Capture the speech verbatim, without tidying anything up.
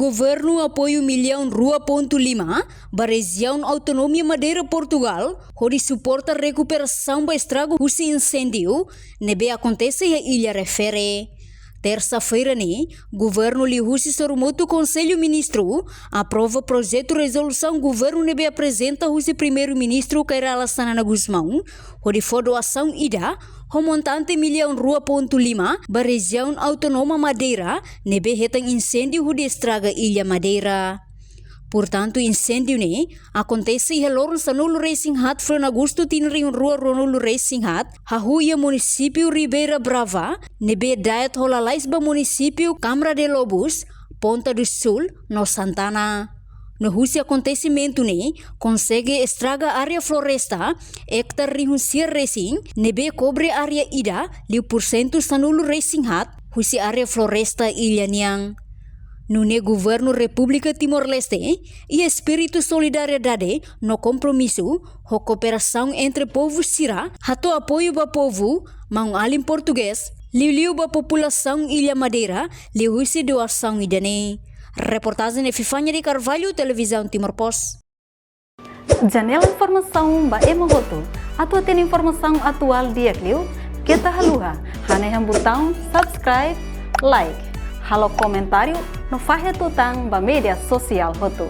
Governu apoiu millaun rua pontu lima ba Rejiaun Autonómia Madeira, Portugal, hodi suporta rekuperasaun ba estragu husi inséndiu ne'ebé akontese iha illa refere. Tersa-feira ne'e, Governu liuhusi Sorumutu Konsellu Ministru aprova projetu rezolusaun Governu ne'ebé aprezenta husi Primeiru-Ministru Kay Rala Xanana Gusmão, hodi fó doasaun ida ho montante millaun rua pontu lima ba Rejiaun Autonómia Madeira ne'ebé hetan inséndiu hodi estraga illa Madeira. Portantu, inséndiu ne'e akontese iha loron sanulu-resin-haat fulan Agostu tinan rihun rua ruanulu-resin-haat, hahú iha munisípiu Ribeira Brava, ne'ebé da'et ho lalais ba munisípiu Câmara de Lobos, Ponta do Sul no Santana. No husi akontesimentu ne'e konsege estraga área floresta ektare rihun sia resin, ne'ebé kobre área ida liu pursentu sanulu-resin-haat husi área floresta illa nian. Nune'e Governu Repúblika Timor-Leste, iha espíritu solidariedade no kompromisu ho kooperasaun entre povu sira, hato'o apoiu ba povu maun-alin portugés, liuliu ba populasaun illa Madeira, liuhusi doasaun ida-ne'e. Reportajen Epifania de Carvalho, Televizaun Timor Post. Janela informasaun ba ema hotu. Atu hatene informasaun atuál di'ak liu, keta haluha hanehan butaun subscribe, like, halo komentáriu no fahe tutan ba média sosiál hotu.